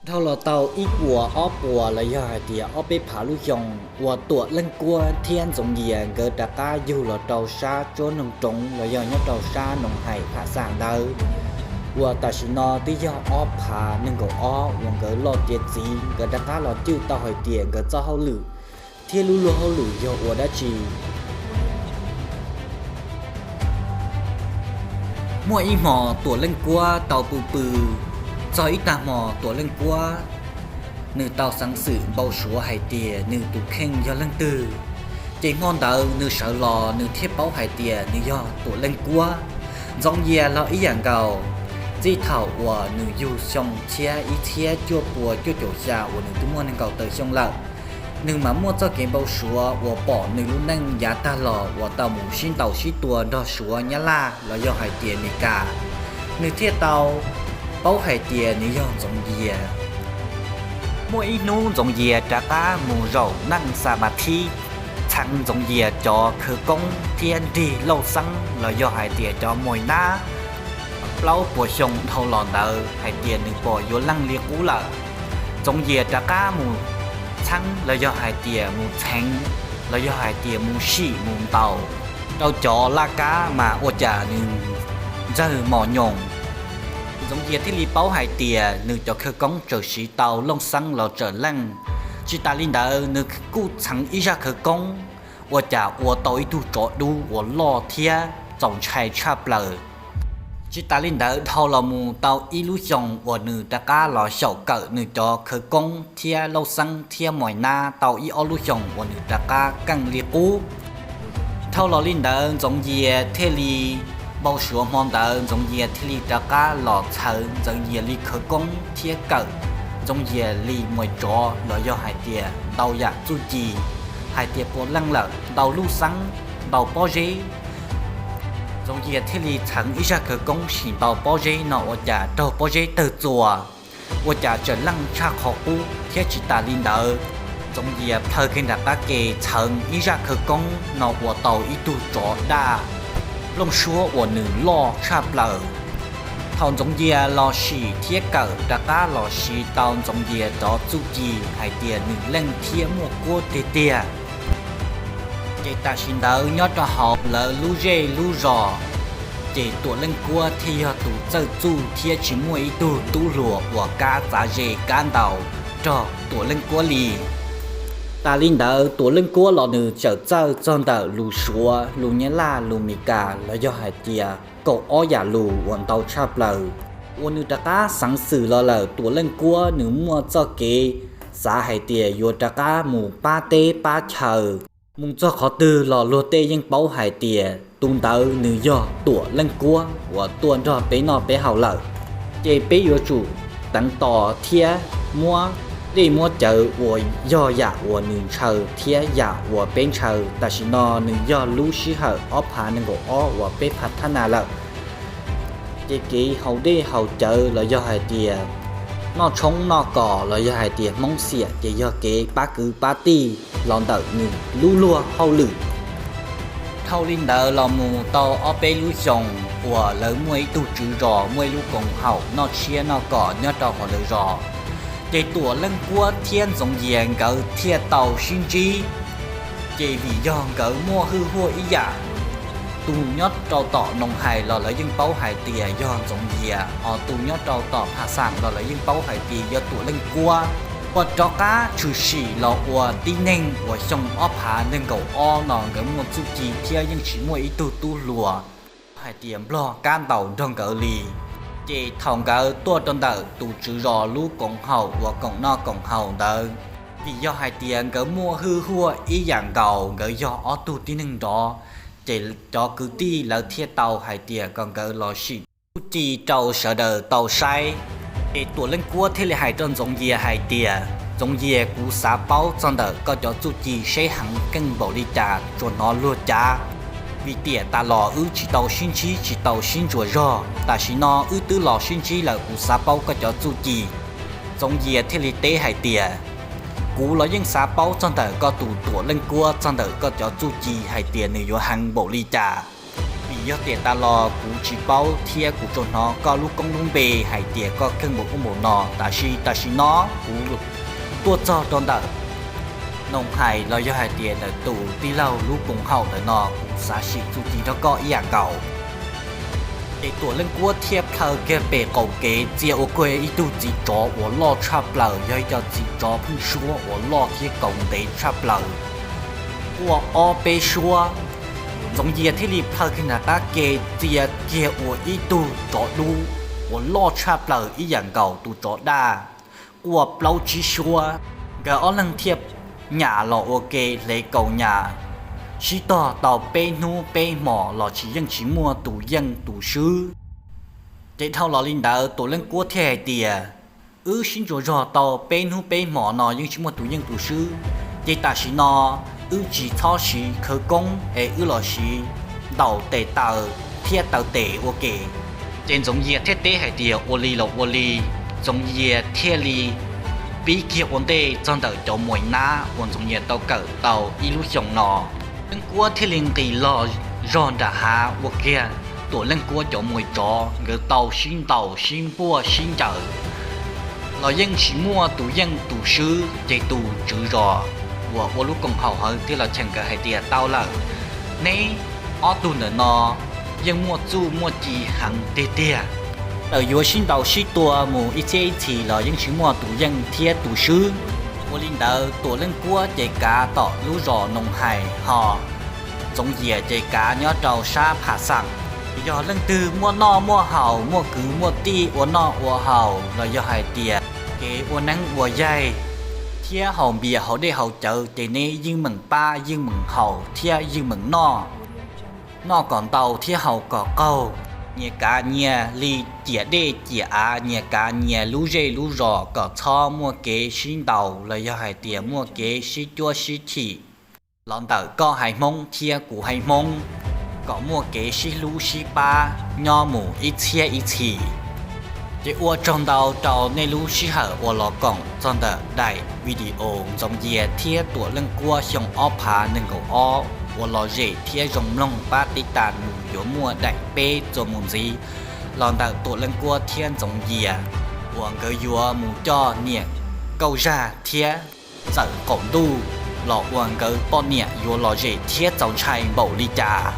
Dhau los tau ib puas ob puas los yog hais tias ob peb phav lub xyoo uas Tuam Leej Kuab thiab Ntxoov Yias nkawd rov qab yug los rau sab tsob noog roov los yog nyob rau sab Noov Hais Pham Xaj ntawd, uas tam sim no twb yog ob phav nees nkaum ob uas nkawd loj tiav txiv, nkawd rov qab los cwj tau hais tias nkawd txoj hauj lwm thiab lub luag hauj lwm yog ua dab tsi. Muaj ib hmo Tuam Leej Kuab tau pw pw, txog ib tag hmo Tuam Leej Kuab nws tau xeev xwm npau suav hais tias nws tus kheej yog leej twg. Ces hmo ntawd nws sawv los nws thiaj paub hais tias nws yog Tuam Leej Kuab. Ntxoov Yias los ib yam nkaus, txij thaum uas nws yug xyoo txhiab ib txhiab cuaj puas cuaj caum xya uas nws twb muaj nees nkaum tawm xyoo lawm, nws mam muaj txoj kev npau suav uas pom nws lub neej yav tag los uas tau mus sib ntaus sib tua nrog Suav Nyab Laj los yog hais tias Mes Kas, nws thiaj tau paub hais tias nws yog Ntxoov Yias. Muaj ib hnub Ntxoov Yias rov qab mus zaum neej xa mas thib, txheev Ntxoov Yias cov khawv koob thiab nrig Lauj Xeeb los yog hais tias cov mois nab plaub puas xyoo dhau los ntawd hais tias nws pom yuav leej li qub lawm. Ntxoov Yias rov qab mus txheeb los yog hais tias mus txheev los yog hais tias mus sim mus ntaus rau cov laj kab mas ua cas nws ntxawg mos nyoos. Ntxoov Yias thiaj li paub hais tias nws cov khawv koob txawm siv tau Lauj Xeeb los txawm leej. Tsis tas li ntawd nws kuj txheev ib zaj khawv koob ua cas ua tau ib tug tsov dub uas loj thiab txaus ntshai tshaj plaws. Tsis tas li ntawd dhau los mus tau ib lub xyoos uas nws rov qab los xyaum kawm nws cov khawv koob thiab Lauj Xeeb thiab mois nab tau ib ob lub xyoos uas nws rov qab keej li qub. Dhau los li ntawd Ntxoov Yias thiaj li npau suav hmo ntawd Ntxoov Yias thiaj li rov qab los txhawv Ntxoov Yias li khawv koob thiab kawm Ntxoov Yias li mois tsov los yog hais tias ntau yam txuj ci, hais tias puas leej lawm ntau lub xeeb ntau pob zeb. Ntxoov Yias thiaj li txhawv ib zaj khawv koob sim ntau pob zeb no ua cas raug pob zeb tawg txuas, ua cas txawm leej tshaj qhov qub thiab tsis tas li ntawd, Ntxoov Yias plhaw kiag nram qab ke txhawv ib zaj khawv koob no ua tau ib tug tsov daj plooj suab uas nws loj tshaj plaws. Thaum Ntxoov Yias los sim thiab kawm rov qab los siv tau Ntxoov Yias cov txuj ci hais tias nws leej thiab muaj kuab tiag tiag, ces tam sim ntawd nyob rau hauv lawv lub zej lub zos, ces Tuam Leej Kuab thiaj yog tus txawj txuj thiab tsis muaj ib tug tub hluas uas kab txav ze kab ntaus nrog Tuam Leej Kuab li. Tas li ntawd Tuam Leej Kuab los nws txawm txawj txog ntawm lus Suav, lus Nyab Laj, lus Mes Kas los yog hais tias kaum ob yam lus uas ntau tshaj plaws uas nws rov qab xeev xwm los lawm. Tuam Leej Kuab nws muaj txoj kev xav hais tias yuav rov qab mus pab teb pab chaw, mus txog qhov twg los luag tej yeej paub hais tias tus ntawd nws yog Tuam Leej Kuab uas tuaj nrog peb noj peb haus lawm, ces peb yuav tsum teev tos thiab muab dej muab cawv uas yog yam uas nws ntshaw thiab yam uas peb ntshaw. Tam sim no nws yog lub sij hawm ob phav nees nkaum ob uas peb phav thab nas lawm, ces kev haus dej haus cawv los yog hais tias noj tshoob noj kos los yog hais tias Hmoob xiam ces yog kev pab kwv pab tij los ntawm nws lub luag hauj lwm. Dhau li ntawd los mus tau ob peb lub xyoos uas lawv muaj ib tug tswv zos muaj ib lub koom haum noj tshiab noj kos nyob rau hauv lawv zos, ces Tuam Leej Kuab thiab Ntxoov Yias nkawd thiaj tau sib ntsib. Ces vim yog nkawd muaj hwj huaj ib yam, tus nyob rau tom Noos Hais los lawv yeej paub hais tias yog Ntxoov Yias, ho tus nyob rau tom Phas Xas los lawv yeej paub hais tias yog Tuam Leej Kuab. Uas rov qab tshwm sim los ua tib neeg uas xyoo ob phav nees nkaum ob no nkawd muaj txuj ci thiab yeej tsis muaj ib tug tub hluas hais tias nplog kab ntaus nrog nkawd li. Ces thaum nkawd tuaj rau ntawm tus tswv zos lub koom haum uas koom noj koom haus ntawd, vim yog hais tias nkawd muaj hwj huaj ib yam nkaus, nkawd yog ob tug tib neeg nrov, ces cov kwv tij lawv thiaj tau hais tias kom nkawd los sim txuj ci rau sawv daws tau saib. Ces Tuam Leej Kuab thiaj li hais rau Ntxoov Yias hais tias, Ntxoov Yias, kuv xav paub txog ntawm koj cov txuj ci seb heev keej npaum li cas tsuas hnov luag cav, vim tiam tas los wb tsis tau sib ntsib tsis tau sib ntsuas zog, tam sim no wb twb los sib ntsib lawm kuv xav paub koj cov txuj ci. Ntxoov Yias thiaj li teb hais tias, kuv los yeej xav paub txog ntawm koj tus Tuam Leej Kuab txog ntawm koj cov txuj ci hais tias nws yuav heev npaum li cas, vim Yog tias tas los kuv tsis paub thiab kuv tsuas hnov koj lub koob lub npe hais tias koj keej npaum ub npaum no, tab sis tam sim no kuv tuaj txog rau ntawm Noos Hais los yog hais tias ntawm tus tij laug lub koom haum ntawm no, kuv xav sim txuj ci rau koj ib yam nkaus. Ces Tuam Leej Kuab thiaj plhaw kiag pem qaum kev txia ua kiag ib tug txiv tsov uas loj tshaj plaws, yog ib co txiv tsov pheej suab uas loj thiab kaus ntev tshaj plaws. Quaj ob peb suab, Ntxoov Yias thiaj li plhaw kiag nram qab ke txia kiag ua ib tug tsov dub uas loj tshaj plaws ib yam nkaus tus tsov daj. Quaj plaub tsib suab, nkawd ob leeg thiaj nyam los ua ke hle kaus nyam, sib tog tau peb hnub peb hmos los tsis yeej tsis muaj tus yeej tus swb. Ces dhau los li ntawd Tuam Leej Kuab thiaj hais tias, wb sib ntsuas zog tau peb hnub peb hmos no yeej tsis muaj tus yeej tus swb, ces tam sim no wb tsis txhob siv khawv koob es wb los siv ntaus tes taw thiab taw tes ua ke. Ces Ntxoov Yias thiaj teb hais tias ua li los ua li. Ntxoov Yias thiaj li pib kiag ua ntej txog ntawm cov muas nab uas Ntxoov Yias tau kawm tau ib lub xyoos no. Leej Kuab thiaj li nqis los zog nram hav ua kiag Tuam Leej Kuab cov muas tsov, nkawd tau sib ntaus sib npuaj sib ncaws los yeej tsis muaj tus yeej tus swb. Ces tus tswv zos uas ua lub koom haum hawv thiaj los cheem nkawd hais tias, tau lawm, neb ob tug ntawm no yeej muaj txuj muaj ci heev tiag tiag. Txawm yuav sib ntaus sib tua mus ib txhiab ib txhis los yeej tsis muaj tus yeej thiab tus swb. Ua li ntawd Tuam Leej Kuab ces kav tom lub zos Noos Hais ho Ntxoov Yias ces kav nyob rau sab Pham Xaam. Yog leej twg muaj noj muaj haus, muaj kwv muaj tij ua noj ua haus los yog hais tias kev ua neeb ua yaig thiab haus npias haus dej haus cawv ces neb yeej meem pab yeej meem haus thiab yeej meem noj. Noj kom ntau thiab haus kom qaug. Nyias kav nyias li ciam dej ciam av, nyias kav nyias lub zej lub zos kom txhob muaj kev sib ntaus los yog hais tias muaj kev sib cuab sib chim los ntawm koj haiv Hmoob thiab kuv haiv Hmoob, kom muaj kev sib hlub sib pab nyob mus ib txhiab ib txhis. Ces ua tsaug ntau rau nej lub sij hawm uas los koom txog ntawm daim video Ntxoov Yias thiab Tuam Leej Kuab xyoo ob phav nees nkaum ob uas lom zem thiab zoo mloog, pab tiv tas mus yuav muaj daim peb txuas mus ntxiv los ntawm Tuam Leej Kuab thiab Ntxoov Yias uas nkawd yuav mus coj niam kauj zaj thiab txawm qaum ntuj los ua nkawd poj niam yuav lom zem thiab txaus ntshai npaum li cas.